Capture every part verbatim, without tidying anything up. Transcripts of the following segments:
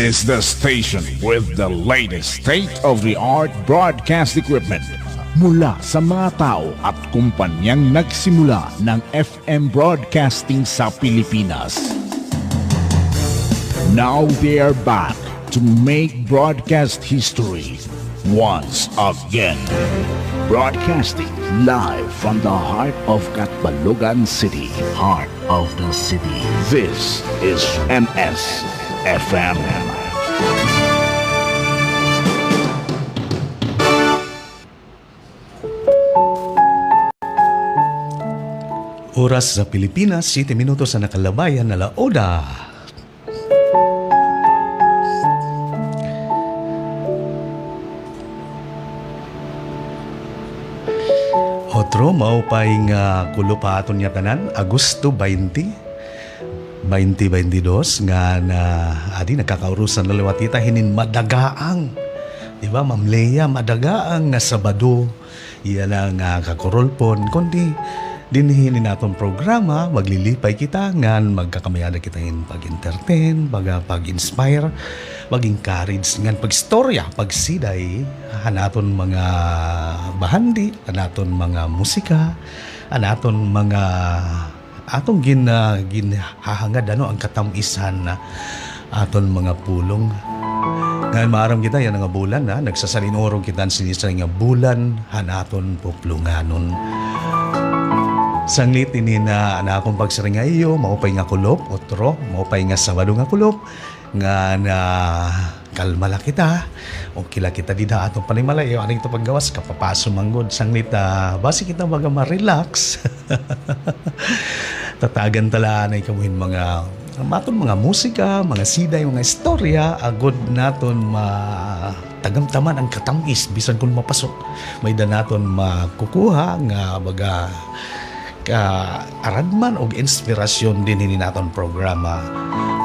is the station with the latest state-of-the-art broadcast equipment. Mula sa mga tao at kumpanyang nagsimula ng F M broadcasting sa Pilipinas. Now they are back to make broadcast history once again. Broadcasting live from the heart of Catbalogan City, heart of the city. This is M S F M. Oras sa Pilipinas, siyete minutos an nakalabay han ala-una. Otro, maupay nga kulop ha aton ngatanan, Agosto baynte, baynte baynte dos, ngan adi nagkakaurusan na liwat kita hinin madagaang, di ba, Ma'am Lea, madagaang nga Sabado. Yana nga kakurulpon, kundi dinhi hinin aton programa, maglilipay kita, ngan magkakamay-ada kita hin pag-entertain, pag-, pag-inspire, pag-encourage, ngan pag-istorya, pagsiday, han aton mga bahandi, han aton mga musika, han aton mga aton gin-, ah, ginhahangad, ano, an katam-isan han aton mga pulong. Ngan maaram kita, yana nga bulan, ha, nagsasalin-urog kita han sinisay nga bulan han aton puplonganon. Sanglit ini na an akon pagsiring ha iyo, maupay nga kulop, otro, maupay nga Sabado nga kulop. Ngan kalma la kita. Okay la kita dida ha aton panimalay. Iyo, ano ito paggawas, kapapaso man gud. Sanglit, ah, basi kita baga ma-relax. Tatagan ta la anay kamo hin mga, aton mga musika, mga siday, mga istorya, agod naton matagamtaman an katam-is, bisan kon mapaso. May-ada naton makukuha nga baga kaaradman ug inspirasyon dinhi hinin aton programa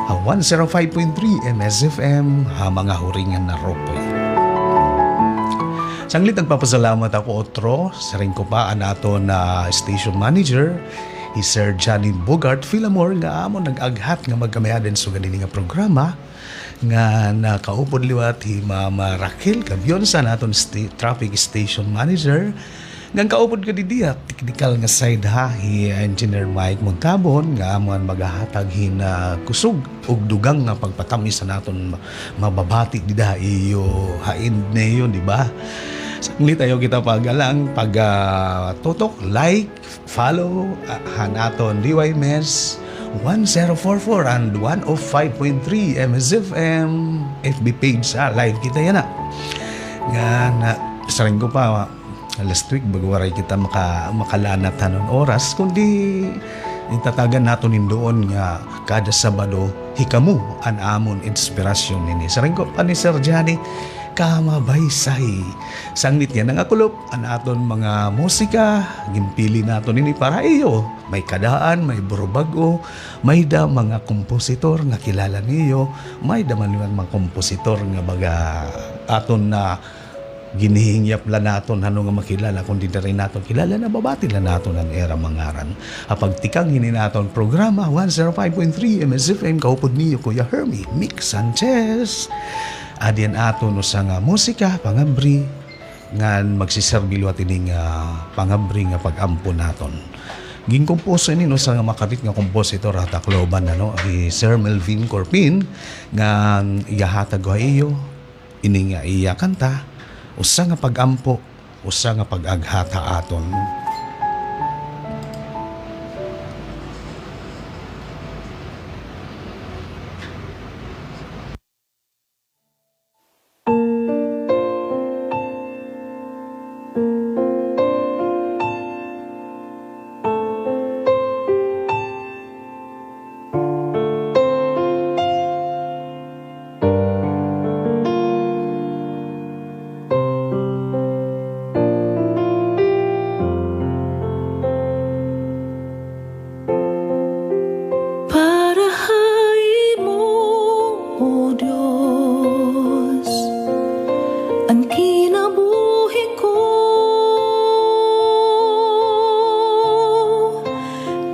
ha one zero five point three M S F M ha mga huringan na rupoy. Sanglit nagpapasalamat ako, otro, siring ko pa, an aton, ah, station manager, hi Sir Johnny Bogart Filamor, nga amon nag-aghat nga magkamay-ada hin sugad hini nga programa. Ngan kaupod liwat hi Ma'am Raquel Cabionsa, an aton sti-, traffic station manager. Ngan kaupod gad didi ha technical nga side, ha, hi Engineer Mike Montabon, nga amo an maghahatag hin, ah, kusog ug dugang nga pagpatam-is han aton ma-, mababati dida ha iyo, ha end niyo, di ba? Sanglit, ayaw kita pag-alang, pag, ah, tutok, like, follow, ah, han aton D Y M S one zero four four and one oh five point three M S F M F B page, ha, live kita yana. Ngan, ah, siring ko pa, last week, baga waray kita maka-, makalanat han oras, kundi itatagan naton hin duon nga kada Sabado, hikamo an amon inspirasyon hini. Siring ko pa ni Sir Johnny, kamabaysay. Sanglit yana nga kulop, an aton mga musika, ginpili naton ini para iyo. May kadaan, may burubag-o, may-ada mga kompositor nga kilala niyo, may-ada man liwat mga kompositor nga baga aton na ginhihingyap la naton hano nga makilala, kundi diri naton kilala, nababati la naton an ira mga ngaran. Ha pagtikang hinin aton programa, one zero five point three M S F M, kaupod niyo Kuya Hermie Mick Sanchez. Adi an aton usa nga musika, pangabri, ngan magsiserbi liwat ini nga pangabri nga pag-ampo naton. Ginkomposo ini hin usa nga makabit nga kompositor ha Tacloban, ano, hi Sir Melvin Corpin, ngan ihahatag ko ha iyo ini nga iya kanta, usa nga pag-ampo, usa nga pag-aghat ha aton. Para ha imo, O Dios, an kinabuhi ko,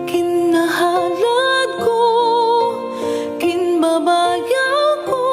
kinahalad ko, ginbabayad ko,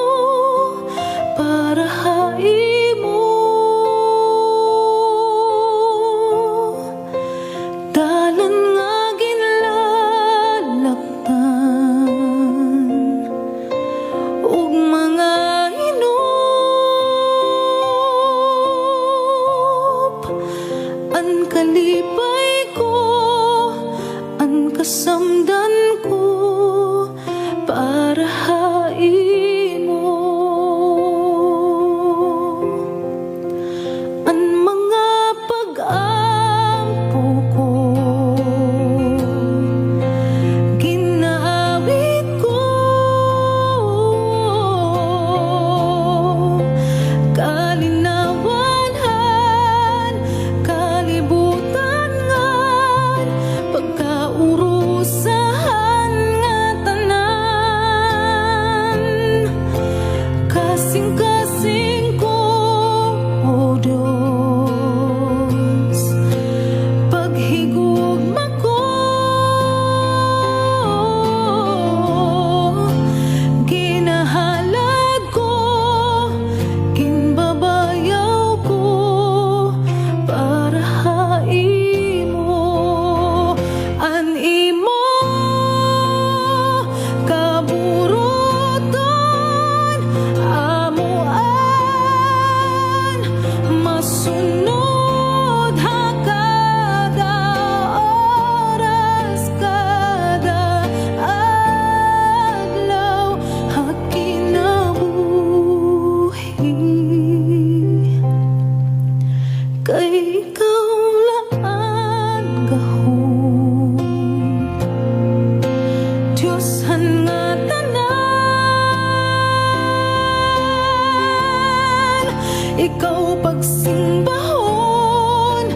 Ikaw pagsimbahon,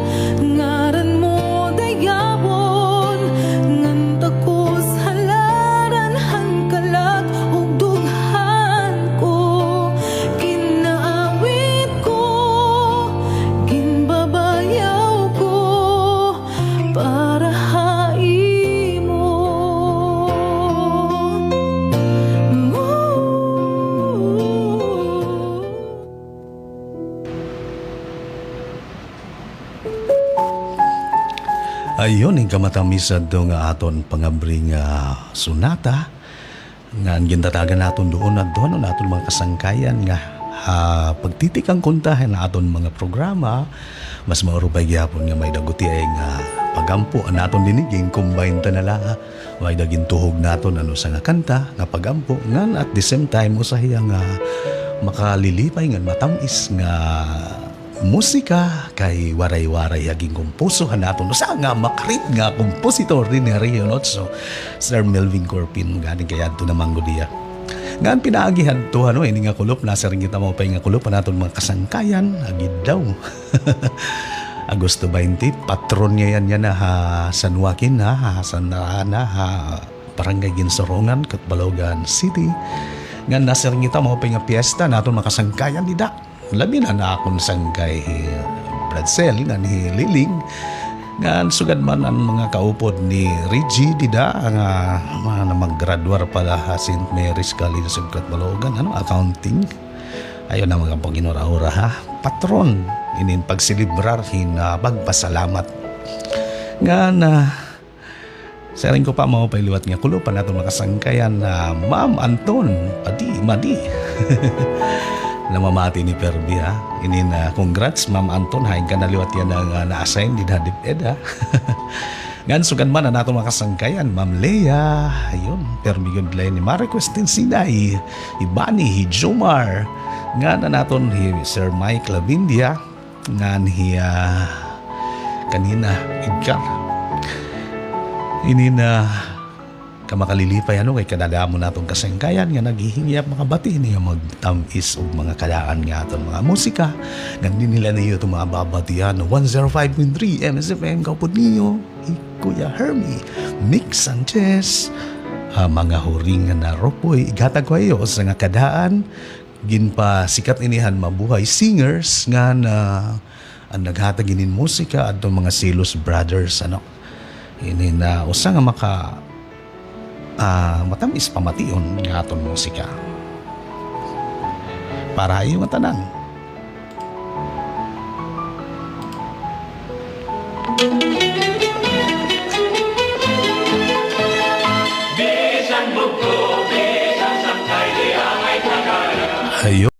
ngaran mo dayawon, ngan takos halaran han kalag ug dughan ko, ginaawit ko, ginbabayaw ko, para ha imo. Ayon, in kamatamis adto nga aton pangabri nga sonata, nga an gintatagan naton duon adto, ano, naton mga kasangkayan nga, ah, pagtitikang kunta han aton mga programa, mas maurupay gihapon nga may daguti ay nga pag-ampo an aton dinhi, gin-combine ta na la, ah, may da gintuhog naton an usa nga kanta nga pag-ampo, ngan at the same time, usa hiya nga makalilipay ngan matamis nga musika kay Waray-Waray ha ginkomposo han aton usa nga makarit nga kompositor dinhi ha Region Otso, Sir Melvin Corpin, gani kay adto naman gud hiya. Ngan pinaagi hadto, ano, ini nga kulop, nasiring kita maupay nga kulop han aton mga kasangkayan, agi daw. Agosto baynte, patron niya yan, yan na ha San Joaquin, ha, ha Santa Ana, ha Barangay Ginsurungan, Catbalogan City. Ngan nasiring kita maupay nga piyesta han aton mga kasangkayan dida. Labi na an akon sangkay hi Bradsel ngan hi Liling. Ngan sugad man an mga kaupod ni Reggie dida nga mga namaggraduar pa la ha Saint Mary's College of Catbalogan, ano, accounting. Ayaw na mga paghinura-hura, ha. Patron, inin pagselebrar hin, ah, pagpasalamat. Ngan, ah, siring ko pa, maupay liwat nga kulop an aton mga kasangkayan, ah, Ma'am Anton Padi Madi. Namamati ni Perbi, ha. Inin, ah, congrats, Ma'am Anton, hain ka na liwat yana nga, ah, na-assign dida ha DepEd, ha. Ngan sugad man an aton mga kasangkayan, Ma'am Lea, ayun, permi gud la ini ma-request hin Sinay, hi Bani, hi Jomar, ngan an aton hi Sir Mike Lavindia, ngan hi, ah, kanina, Edgar. Ini na kamakalilipay, ano, kay kadadamo naton kasangkayan nga naghihingyap makabati niya magtam-is og mga kadaan nga aton mga musika. Ngan dinhi la niyo ito mababatian, one zero five point three M S F M, kaupod niyo hi Kuya Hermie, Mick Sanchez, ah, mga huring nga narupoy, ighatag ko ha iyo usa nga kadaan, ginpasikat ini han Mabuhay Singers, ngan, ah, an naghatag inin musika adto mga Celos Brothers, ano. Ini na usa nga maka-, ah, matamis pamation nga aton musika. Para ha iyo ngatanan. Ayo.